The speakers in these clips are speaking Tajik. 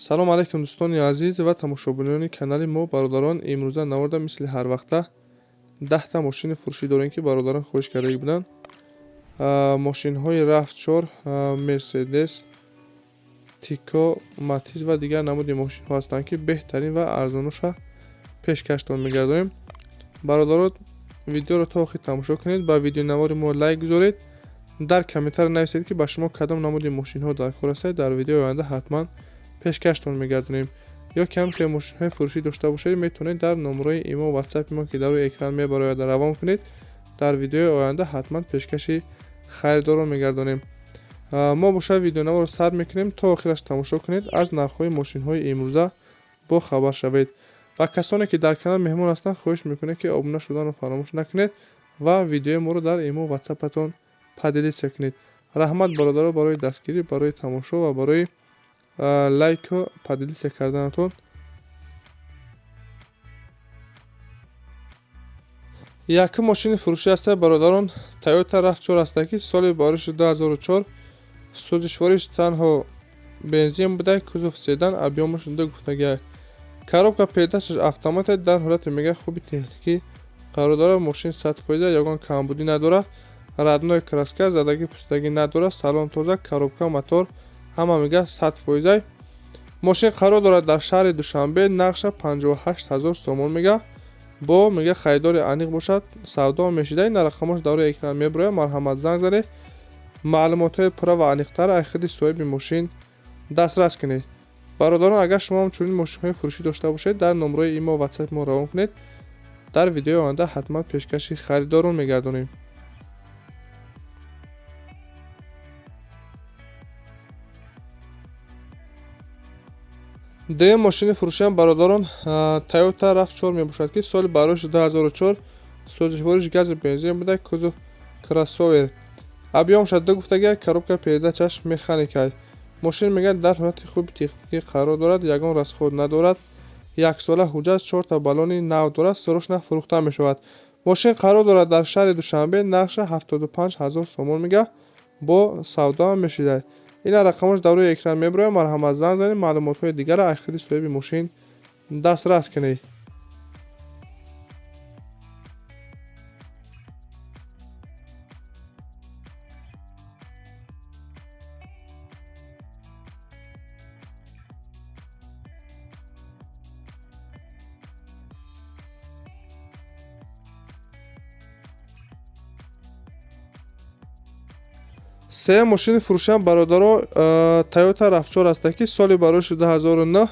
Салом алейкум, дӯстони азиз ва тамошобинони канали мо. Бародарон, имрӯза наворда мисли ҳар вақта 10-та мошини фурӯшӣ дорем, ки бародарон хоҳиш карда буданд. Мошинҳои RAV4, Мерседес, Тико, Матиз ва дигар намуди мошинҳо ҳастанд, ки беҳтарин ва арзонуша пешкаштон мегардонем. Бародарон, видеоро то охир тамошо кунед, ба видеонавори мо лайк гузоред, дар комментар нависед, ки ба шумо кадом намуди мошинҳо дар кор ҳастед. Дар видеои оянда ҳатман пешкаштон мегардонем. Ё ки ҳамхел мошинҳои фурӯшӣ дошта бошед, метавонед дар номерои имо, ватсапи мо, ки дар рӯи экран мебарояд, равон кунед. Дар видеои оянда ҳатман пешкаши харидорон мегардонем. Мо бошад видеонаворо сар мекунем, то охираш тамошо кунед, аз нархҳои мошинҳои имрӯза бохабар шавед. Ва касоне ки дар канал меҳмон ҳастанд, хоҳиш мекунем, ки обуна шуданро фаромӯш накунед ва видеои моро дар имо, ватсапатон поделиться кунед. Раҳмат, бародаро, барои дастгирӣ, барои тамошо ва барои лайку поделиться карданатон. Якум мошини фурӯшӣ ҳаста, бародарон, Toyota RAV4 ҳаста, ки соли бариши 2004, сӯзишвориш танҳо бензин буда, кузов седан, объёмаш ду гуфтагиа, коробка передачаш автомат, дар ҳолати мега хуби техникӣ қарор дорад. Мошин 100%, ягон камбудӣ надорад, родной краска, задагӣ пустагӣ надорад, салон тоза, коробка, мотор ҳама мега 100%. Мошин қарор дорад дар шаҳри Душанбе, нархша 58 000 сомон мега, бо мега харидори аниқ бошад, савдо мешида. Ин рақамош дар рӯи экран мебарояд, марҳамат, занг занед, маълумотҳои пурра ва аниқтар аз худи соҳиби мошин дастрас кунед. Бародарон, агар шумо ҳам чунин мошинҳои фурӯшӣ дошта бошед, дар номерои имо, ватсапи мо равон кунед. Дар видеои оянда ҳатман пешкаши харидорон мегардонем. Дуюм мошини фурӯшиам, бародарон, Toyota RAV4 мебошад, ки соли бароиш 2004, сӯзишвориш гази бензин буда, кузов кроссовер, объёмша ду гуфтагия, коробка передачаш механикай. Мошин мегӯяд дар ҳолати хуби техникӣ қарор дорад, ягон расход надорад, яксола ҳуҷҷат, чорта баллони нав дорад, срочно фурӯхта мешавад. Мошин қарор дорад дар шаҳри Душанбе, нархша 75 000 сомон мега, бо савдоам мешида. Ина рақамош дар рӯи экран мебарояд, марҳамат, занг занед, маълумотҳои дигарро аз худи соҳиби мошин дастрас кунед. Сеюм мошини фурӯшиам, бародаро, Toyota RAV4 аста, ки соли бароиши 2009,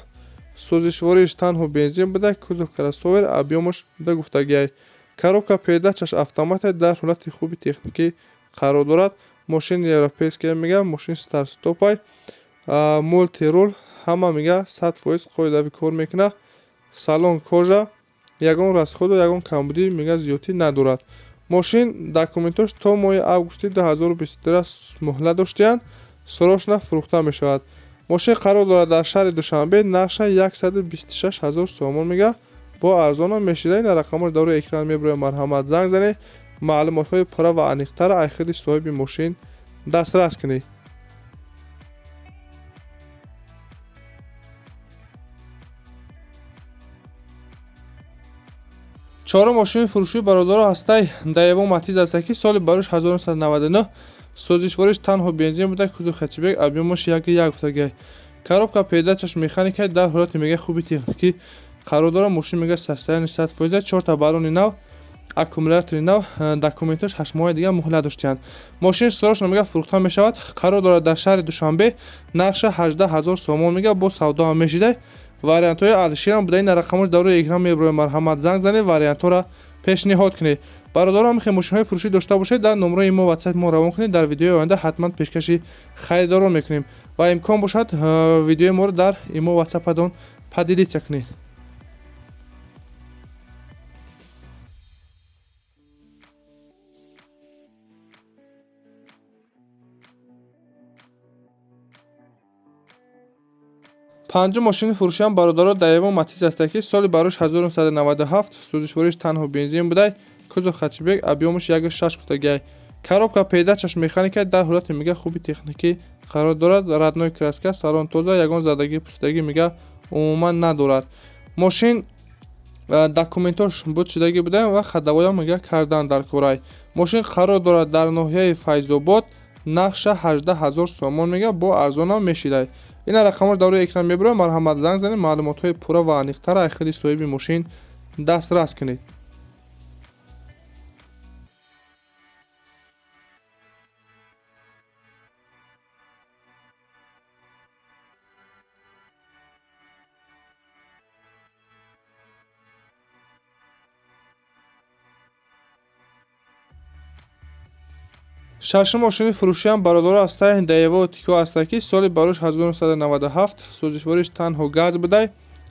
сӯзишвориш танҳо бензин буда, кузов кроссовер, объёмаш ду гуфтагиай, коробка передачаш автомат, дар ҳолати хуби техникӣ қарор дорад. Мошин европейская мега, мошин старт-стопай, мультируль, ҳама мега 100% қоидави кор мекунад, салон кожа, ягон расходу ягон камбудӣ мега зиёдтӣ надорад. Мошин документош то моҳи августи 2023 муҳлат доштиянд, срочно фурӯхта мешавад. Мошин қарор дорад дар шаҳри Душанбе, нархша 126 000 сомон мега, бо арзонам мешида. Ин рақамҳоро дар рӯи экран мебарояд, марҳамат, занг занед, маълумотҳои пурра ва аниқтар аз худи соҳиби мошин дастрас кунед. Чорум мошини фурӯшӣ, бародаро, ҳастай Даеву Матиз аста, ки соли барош 1999, сӯзишвориш танҳо бензин буда, кузов хэтчбек, объёмаш як гуфтагиай, коробка передачаш механикай, дар ҳолати мега хуби техникӣ қарор дорад. Мошин мега состояние 100%, чорта баллони нав, аккумулятори нав, документош 8 моҳи дигар муҳлат доштиянд. Мошин срочно мега фурӯхта мешавад, қарор дорад дар шаҳри Душанбе, нархша 18 000 сомон мега, бо савдоам мешидай. Вариантҳои алиширам буда. Ин рақамош дар рӯи экран мебарояд, марҳамат, занг занед, вариантҳоро пешниҳод кунед. Бародарон, мехоҳед мошинҳои фурӯшӣ дошта бошед, дар номерои мо, ватсапи мо равон кунед. Дар видеои оянда ҳатман пешкаши харидорон мекунем ва имкон бошад, видеои моро дар имо, ватсапатон поделиться кунед. Панҷум мошини фурӯшиам, бародаро, Даеву Матиз аста, ки соли барош 1997, сӯзишвориш танҳо бензин будай, кузов хэтчбек, объёмаш 1,6 гуфтагиай. Коробка передачаш механика, дар ҳолати мега хуби техникӣ қарор дорад. Родной краска, салон тоза, ягон задагӣ пусидагӣ мега умуман надорад. Мошин документош буд шудагӣ буда ва ходовойам мега кардан дар корай. Мошин қарор дорад дар ноҳияи Файзобод, нархша 18 000 сомон мега, бо арзонам мешидай. Ина рақамош дар рӯи экран мебурад, марҳамат занг занед, маълумотҳои пурра ва аниқтара аз худи соҳиби мошин дастрас кунед. Шашум мошини фурӯшиам бародаро ҳастай Даево Тико ҳастай, ки соли барош 1997, сӯзишвориш танҳо газ будай,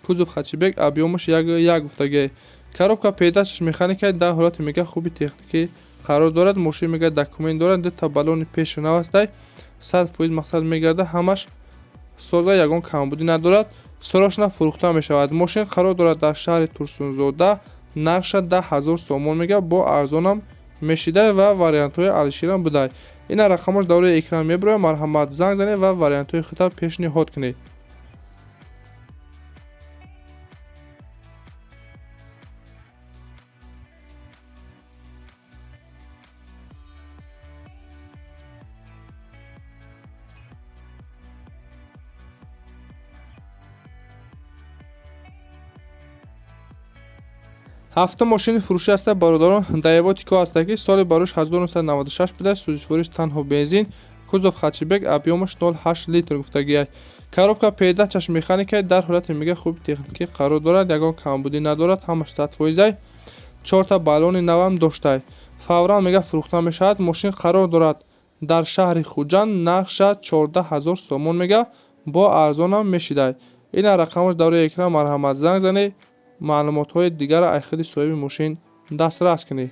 кузов хэтчбек, объёмаш 1,1 гуфтагиай. Коробка передачаш механика, дар ҳолати мега хуби техникӣ қарор дорад. Мошин мега документ дорад, дута баллони пеши нав ҳастай, 100% мақсад мегарда, ҳамаш соза, ягон камбудӣ надорад. Срочно фурӯхта мешавад. Мошин қарор дорад дар шаҳри Турсунзода, нархша 10 000 сомон мега, бо арзонам мешидай ва вариантҳои алиширам будай. Ина рақамош дар рӯи экран мебурояд, марҳамат занг занед ва вариантҳои худро пешниҳод кунед. Ҳафтум мошини фурӯшӣ ҳаста бародарон Даево Тико ҳаста, ки соли барош 1996 буда, сӯзишвориш танҳо бензин, кузов хэтчбек, объёмаш 0,8 литр гуфтагиай. Коробка передачаш механика, дар ҳолати мега хуби техникӣ қарор дорад, ягон камбудӣ надорад, ҳамаш 100%. Чорта баллони навам доштай. Фавран мега фурӯхта мешавад. Мошин қарор дорад дар шаҳри Хуҷанд, нархша 14 000 сомон мега, бо арзонам мешидай. Ина рақамош дар рӯи экран, марҳамат занг занед, маълумотҳои дигарро аз худи соҳиби мошин дастрас кунед.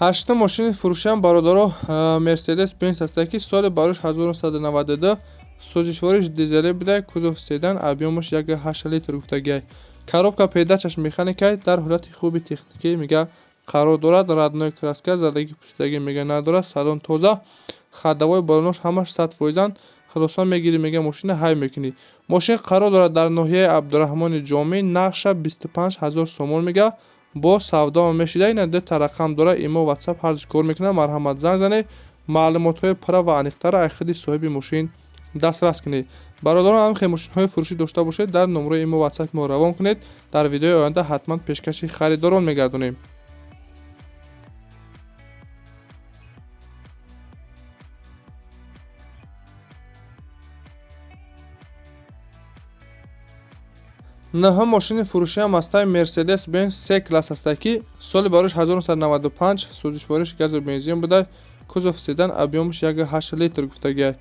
Ҳаштум мошини фурӯшиам бародаро Мерседес Бенз ҳаста, ки соли барош 1992, сӯзишвориш дизелӣ буда, кузов седан, объёмаш 1,8 литр гуфтагиай. Коробка передачаш механикай, дар ҳолати хуби техникӣ мега қарор дорад. Родной краска, задагӣ пусидагӣ мега надорад, салон тоза, ходовой баллонош ҳамаш 100%. Хулоса мегирӣ мега мошина ҳай мекунӣ. Мошин қарор дорад дар ноҳияи Абдураҳмони Ҷомӣ, нархша 25 000 сомон мега, бо савдо мешида. Ина дута рақам дора, имо, ватсап ҳардуш кор мекунад, марҳамат занг занед, маълумотҳои пурра ва аниқтара аз худи соҳиби мошин дастрас кунед. Бародарон, ҳам хел мошинҳои фурӯшӣ дошта бошед, дар номерои имо, ватсапи мо равон кунед, дар видеои оянда ҳатман пешкаши харидорон мегардонем. Наҳум мошини фурӯшиам ҳастай Мерседес Бенз С класс ҳастай, ки соли барош 1995, сӯзишвориш газу бензин буда, кузов седан, объёмаш 1,8 литр гуфтагиай.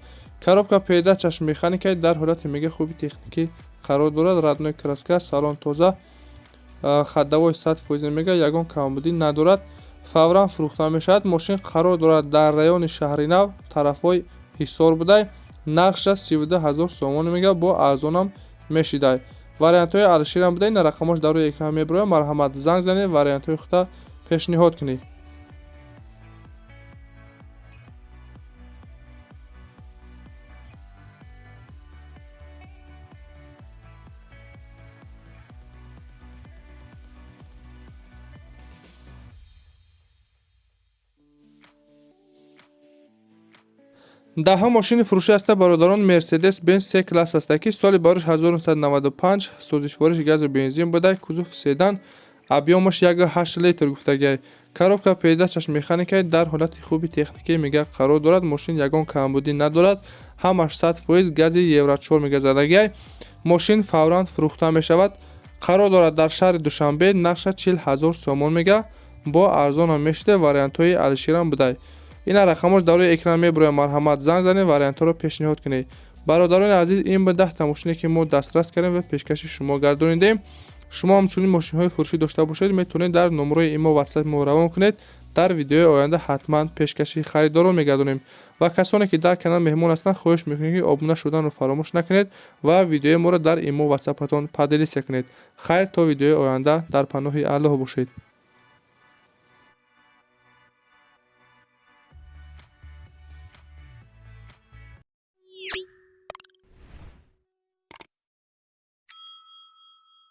Коробка передачаш механика, дар ҳолати мега хуби техникӣ қарор дорад. Родной краска, салон тоза, ходовой 100% мега, ягон камбудӣ надорад. Фавран фурӯхта мешавад. Мошин қарор дорад дар райони Шаҳринав, тарафҳои Ҳисор будай, нархша 32 000 сомон мега, бо арзонам мешидай. Вариантҳои алиширам буда. Ина рақамош дар рӯи экран мебурояд, марҳамат занг занед, вариантҳои худро пешниҳод кунед. Даҳум мошини фурӯшӣ ҳаста бародарон Мерседес Бенз С класс ҳаста, ки соли барош 1995, сӯзишвориш газу бензин буда, кузов седан, объёмаш 1,8 литр гуфтагиай. Коробка передачаш механика, дар ҳолати хуби техникӣ мега қарор дорад. Мошин ягон камбудӣ надорад, ҳамаш 100% гази евро 4 мега задагиай. Мошин фавран фурӯхта мешавад. Қарор дорад дар шаҳри Душанбе, нархша 40 000 сомон мега, бо арзонам мешида, вариантҳои алиширам будай. Ина рақамош дар рӯи экран мебурояд, марҳамат занг занед, вариантҳоро пешниҳод кунед. Бародарони азиз, ин ба 10-та мошине, ки мо дастрас кардем ва пешкаши шумо гардонидем. Шумо ҳамчунин мошинҳои фурӯшӣ дошта бошед, метавонед дар номерои имо, ватсапи мо равон кунед. Дар видеои оянда ҳатман пешкаши харидорон мегардонем. Ва касоне, ки дар канал меҳмон ҳастанд, хоҳиш мекунем, ки обуна шуданро фаромӯш накунед ва видеои моро дар имо, ватсапатон поделиться кунед. Хайр, то видеои оянда дар паноҳи Аллоҳ бошед.